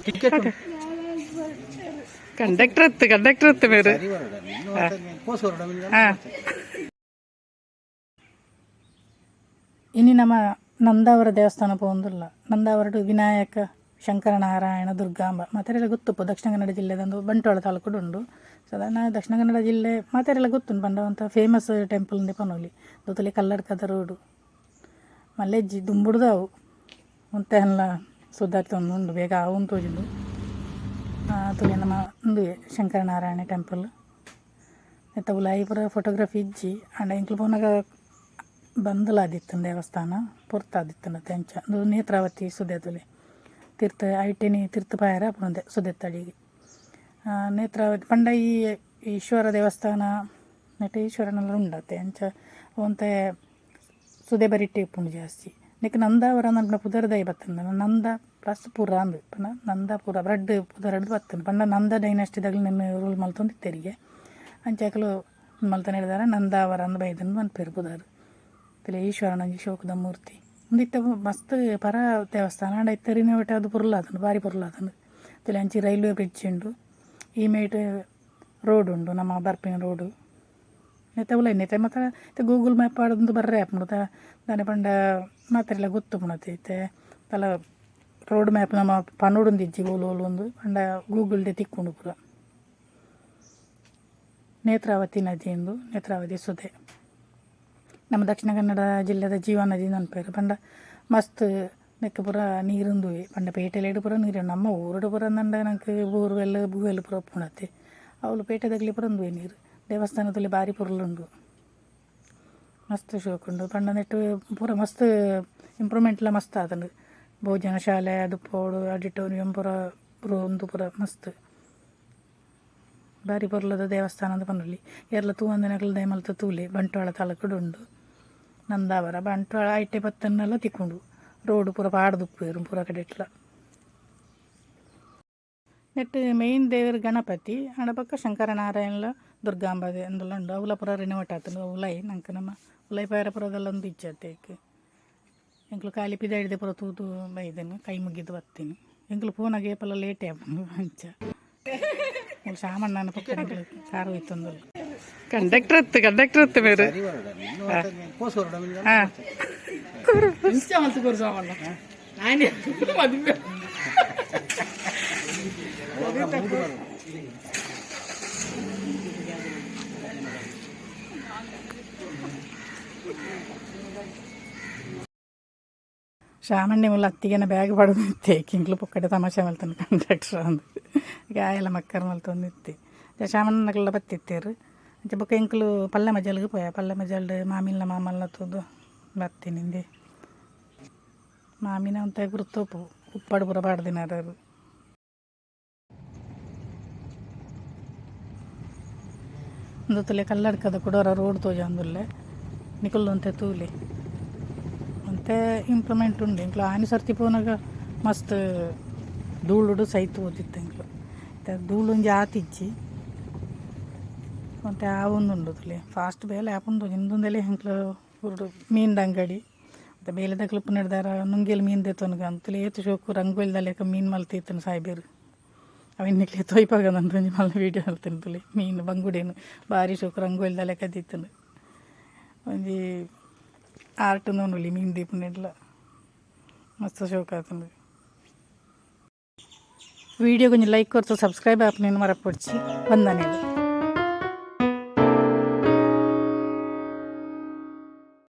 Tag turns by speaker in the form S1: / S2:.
S1: Ticket
S2: conductor ಎತ್ತು, conductor ಎತ್ತು ಬೇರೆ. ಹಾ.
S3: ಇನಿ ನಮ್ಮ ನಂದಾವರ ದೇವಸ್ಥಾನ ಪೋಂದುಲ್ಲ. ನಂದಾವರಡು ವಿನಾಯಕ, ಶಂಕರನಾರಾಯಣ, ದುರ್ಗಾಂಬ ಮಾತೆರೆಲ್ಲ ಗೊತ್ತುಪ್ಪು. ದಕ್ಷಿಣ ಕನ್ನಡ ಜಿಲ್ಲೆದಂದು ಬಂಟ್ವಾಳ ತಾಲೂಕುಡು ಉಂಡು. ಸಾಧಾರಣ ದಕ್ಷಿಣ ಕನ್ನಡ ಜಿಲ್ಲೆ ಮಾತೆರೆಲ್ಲ ಗೊತ್ತುಂಡು. ಪಂಡ ಒಂತ ಫೇಮಸ್ ಟೆಂಪಲ್ ಉಂದೆ ಪನೊಲಿ. ದೋತಲೆ ಕಲ್ಲಡ್ಕದ ರೋಡು ಮಲ್ಲೆಜ್ಜಿ ದುಂಬುಡ್ದವು ಒಂತೆ ಎಲ್ಲ ಸುಧಾರಿತೊಂದು ಉಂಡು, ಬೇಗ ಆವು ತೋಜುಂಡು. ತುಲೆ ನಮ್ಮ ಉಂದುವೆ ಶಂಕರನಾರಾಯಣ ಟೆಂಪಲ್. ನೆತ್ತ ಉಲಾಯಿ ಪೂರ ಫೋಟೋಗ್ರಫಿ ಇಜ್ಜಿ. ಆಂಡ ಎಂಕ್ಲು ಪೋನಗ ಬಂದಲಾದಿತ್ತು ದೇವಸ್ಥಾನ, ಪೊರ್ತಾದಿತ್ತು ಅಂಚ. ಉಂದು ನೇತ್ರಾವತಿ ಸುದೆ. ತುಲೆ ತೀರ್ಥ ಐಟೆನಿ ತೀರ್ಥ ಪಾಯರ ಆಪುಂಡು ಸುದೆತ್ತಡಿಗೆ ನೇತ್ರಾವತಿ. ಪಂಡ ಈ ಈಶ್ವರ ದೇವಸ್ಥಾನ ನೆಟ್ ಈಶ್ವರನೆಲ್ಲ ಉಂಡತೆ ಅಂಚ. ಒಂತೆ ಸುದೆ ಬರಿಟ್ಟೆ ಇಪ್ಪುಂಡು ಜಾಸ್ತಿ. ನೆಕ್ ನಂದಾವರ ಪಂಡ ಪುದರ್ ದಾಯಿ ಬತ್ತಂದ? ನಂದ ಪ್ಲಸ್ ಪುರ ಅಂದ್ ಪಂಡ ನಂದಾಪುರ ರಡ್ಡ್ ಪುದರ್ಡ್ ಬತ್ತಂದ್. ಪಂಡ ನಂದ ಡೈನಾಸ್ಟಿದಾಗಲು ನೆನ್ನೆ ರೂಲ್ ಮಲ್ತೊಂದು ಇತ್ತೆರಿಗೆ. ಅಂಚ ಅಕುಲು ಮಲ್ತೊಂದು ಹಿಡ್ದಾರ, ನಂದಾವರ ಅಂದ್ ಬೈದಂದು ಪನ್ಪೆರ್ ಪುದರ್. ಇತ್ತಲೆ ಈಶ್ವರನ ಒಂಜಿ ಶೋಕುದ ಮೂರ್ತಿ. ಉಂದು ಇತ್ತೆ ಮಸ್ತ್ ಪರ ದೇವಸ್ಥಾನ. ಆಂಡ ಇತ್ತೆ ರಿನೋವೇಟ್ ಆದ್ ಪೊರ್ಲಾತುಂಡು, ಬಾರಿ ಪೊರ್ಲಾತುಂಡು. ಇತ್ತಲೆ ಅಂಚಿ ರೈಲ್ವೆ ಬ್ರಿಡ್ಜ್ ಉಂಡು. ಈ ಮೈಟ್ ರೋಡ್ ಉಂಡು, ನಮ್ಮ ಬರ್ಪಿನ ರೋಡು. ನೆತ್ತ ಉಲಾಯಿ ನೆತ್ತೆ ಮಾತ ಇತ್ತೆ ಗೂಗಲ್ ಮ್ಯಾಪ್ ಪಾಡೊಂದು ಬರ್ರೆ ಆಪುಂಡು. ದಾನೆ ಪಂಡ ಮಾತೆರೆಲ ಗೊತ್ತುಪ್ಪುಂಡು. ಇತ್ತೆ ದಾಲ ರೋಡ್ ಮ್ಯಾಪ್ ನಮ ಪನೊಡುಂದಿಜ್ಜಿ ಓಲು ಓಲು ಉಂದು ಪಂಡ ಗೂಗಲ್ ಡೆ ತಿಕ್ಕುಂಡು ಪೂರ. ನೇತ್ರಾವತಿ ನದಿ ಉಂದು, ನೇತ್ರಾವತಿ ಸುದೆ. ನಮ್ಮ ದಕ್ಷಿಣ ಕನ್ನಡ ಜಿಲ್ಲೆದ ಜೀವ ನದಿ ಪನ್ಪೆರ್. ಪಂಡ ಮಸ್ತ್ ನೆಕ್ಕ್ ಪೂರ ನೀರುಂದುವೆ. ಪಂಡ ಪೇಟೆಲೆಡ್ ಪೂರ ನೀರು. ನಮ್ಮ ಊರುಡು ಪೂರ ಅಂದಂಡ ನಂಕ್ ಬೋರ್ವೆಲ್ ಬೂವೆಲ್ ಪೂರ ಉಪ್ಪುಂಡತ್ತೆ. ಅವ್ಲು ಪೇಟೆದಗ್ಲಿ ಪೂರ ಉಂದುವೆ ನೀರು. ದೇವಸ್ಥಾನದಲ್ಲಿ ಬಾರಿ ಪೊರ್ಲುಂಡು, ಮಸ್ತ್ ಶೋಕುಂಡು. ಪಂಡ ನೆಟ್ ಪೂರ ಮಸ್ತ್ ಇಂಪ್ರೂವ್ಮೆಂಟ್ಲ ಮಸ್ತ್ ಆತುಂಡು. ಭೋಜನ ಶಾಲೆ ಅದು ಪೋಡು, ಆಡಿಟೋರಿಯಂ ಪೂರ ಪೂರ ಉಂದು ಪೂರ ಮಸ್ತ್ ಬಾರಿ ಪೊರ್ಲುದ ದೇವಸ್ಥಾನ ಅಂದ್ ಪನೊಲಿ. ಏರ್ಲ ತೂವಂದಿನಕುಲು ದಯಮಲ್ತ್ ತೂಲೆ. ಬಂಟ್ವಾಳ ತಾಲೂಕುಡು ಉಂಡು ನಂದಾವರ. ಬಂಟ್ವಾಳ ಐಟೆ ಪತ್ತನ್ನೆಲ್ಲ ತಿಕ್ಕುಂಡು. ರೋಡ್ ಪೂರ ಪಾಡ್ದುಪ್ಪುವೆರ್ ಪೂರ ಕಡೆಟ್ಲ. ನೆಟ್ ಮೇನ್ ದೇವೆರ್ ಗಣಪತಿ. ಆಂಡ ಬೊಕ್ಕ ಶಂಕರನಾರಾಯಣಲ ದುರ್ಗಾಂಬ ಅಂದುಲ ಉಂಡು. ಅವುಲ ಪೂರ ರಿನೋವೇಟ್ ಆತುಂಡು. ಉಲಾಯಿ ನಂಕ್ ನಮ್ಮ ಉಲಾಯಿ ಪೋಯೆರೆ ಪೂರ ಅದೆಲ್ಲ ಉಂದು ಇಜ್ಜತ್ತೆ. ಐಕ್ ಎಂಕ್ಲು ಖಾಲಿ ಪಿದಾಯಿಡ್ದೆ ಪೂರ ತೂದು ಬೈದೆನು, ಕೈ ಮುಗಿದು ಬತ್ತೀನಿ. ಎಂಕ್ಲು ಪೋನಗ ಏಪಲ ಲೇಟೇ ಆಪುಂಡು ಅಂಚ. ಮೂಲು ಶಾಮಣ್ಣನ ಪಕ್ಕ ಕಾರು ಇತ್ತೊಂದುಲ್ಲ.
S2: ಕಂಡಕ್ಟರ್ ಎತ್ತು, ಕಂಡಕ್ಟರ್ ಎತ್ತು ಬೇರೆ. ಹಾ.
S4: ಇನ್ಸ್ಟಾ ಮಲ್ತು ಕೊರು ಸಾಮಣ್ಣ. ನಾನೇ ಮದುವೆ.
S3: ಶಾಮಣ್ಣೆ ಮುಲ್ಲ ಅತ್ತಿಗೆನ ಬ್ಯಾಗ್ ಪಡೋದು ಇತ್ತೆ. ಎಂಕ್ಲು ಪೊಕ್ಕಡೆ ತಮಾಷೆ ಮಲ್ತೊಂದು ಕಂಡಕ್ಟರ್ ಅಂದು ಗಾಯಲ ಮಕ್ಕರ್ ಮಲ್ತೊಂದು ಇತ್ತೆ. ಶಾಮಣ್ಣನಕಲ್ಲ ಬತ್ತಿತ್ತೇರು. ಅಂಚ ಬೊಕ್ಕ ಎಂಕ್ಲು ಪಲ್ಲೆ ಮಜಲ್ಗೆ ಪೋಯ. ಪಲ್ಲೆ ಮಜಲ್ಡ್ ಮಾಮಿಲ್ನ ಮಾಮಲ್ನ ತೂದು ಬತ್ತೀನಿ. ಮಾಮಿನ ಅಂತ ಗುರ್ತೋಪು, ಉಪ್ಪಾಡು ಪೂರ ಪಾಡ್ದಿನಾರು. ಉಂದು ತೂಲೆ, ಕಲ್ಲಡ್ಕದ ಕುಡೋರ ರೋಡ್ ತೋಜೊಂದುಲ್ಲೆ. ನಿಕುಲು ಒಂತೆ ತೂಲೆ, ಒಂತೆ ಇಂಪ್ರೂವ್ಮೆಂಟ್ ಉಂಡು. ಎಂಕ್ಲು ಆನಿ ಸರ್ತಿ ಪೋನಗ ಮಸ್ತ್ ಧೂಳುಡು ಸೈತ್ ಪೋತಿತ್ತು ಎಂಕ್ಲು. ಇತ್ತೆ ಧೂಳು ಒಂಜಿ ಆತಿಜ್ಜಿ, ಒಂತೆ ಆವೊಂದುಂಡು. ತೂಲೆ, ಫಾಸ್ಟ್ ಬೇಲೆ ಆಪುಂಡು. ಇಂದುಂದೆಲೆ ಎಂಕ್ಲು ಊರುಡು ಮೀನ್ದ ಅಂಗಡಿ. ಮತ್ತೆ ಬೇಲೆದಕ್ಲು ಪುನೆಡ್ದಾರ ನುಂಗೆಲ್ ಮೀನು ದೆತ್ತೊನ್ಗ ಅಂತಲೇ. ಏತ್ ಶೋಕು ರಂಗೋಲಿದ ಲೆಕ್ಕ ಮೀನು ಮಲ್ತಿತ್ತನು ಸಾಯ್ಬೇರು. ಅವೆನ್ ನಿಕ್ಲೆ ತೊಯ್ಪಾಗದಂತ ಒಂಜಿ ಮಲ್ಲ ವೀಡಿಯೋ ಮಲ್ತಿನ. ತೂಲೆ, ಮೀನು ಬಂಗುಡೆನು ಬಾರಿ ಶೋಕು ರಂಗೋಲಿದ ಲೆಕ್ಕ ದಿತ್ತುಂಡು. ಒಂಜಿ ಆರ್ಟ್ ನೋಡಲಿ ಮೀನು ದೀಪುನೆಡ್ಲ ಮಸ್ತ್ ಶೋಕು ಆತುಂಡು. ವೀಡಿಯೋ ಒಂಜಿ ಲೈಕ್ ಕೊರ್ತು ಸಬ್ಸ್ಕ್ರೈಬ್ ಆಪುನೆನ್ ಮರಪೊಡ್ಚಿ. ವಂದನೆಲು.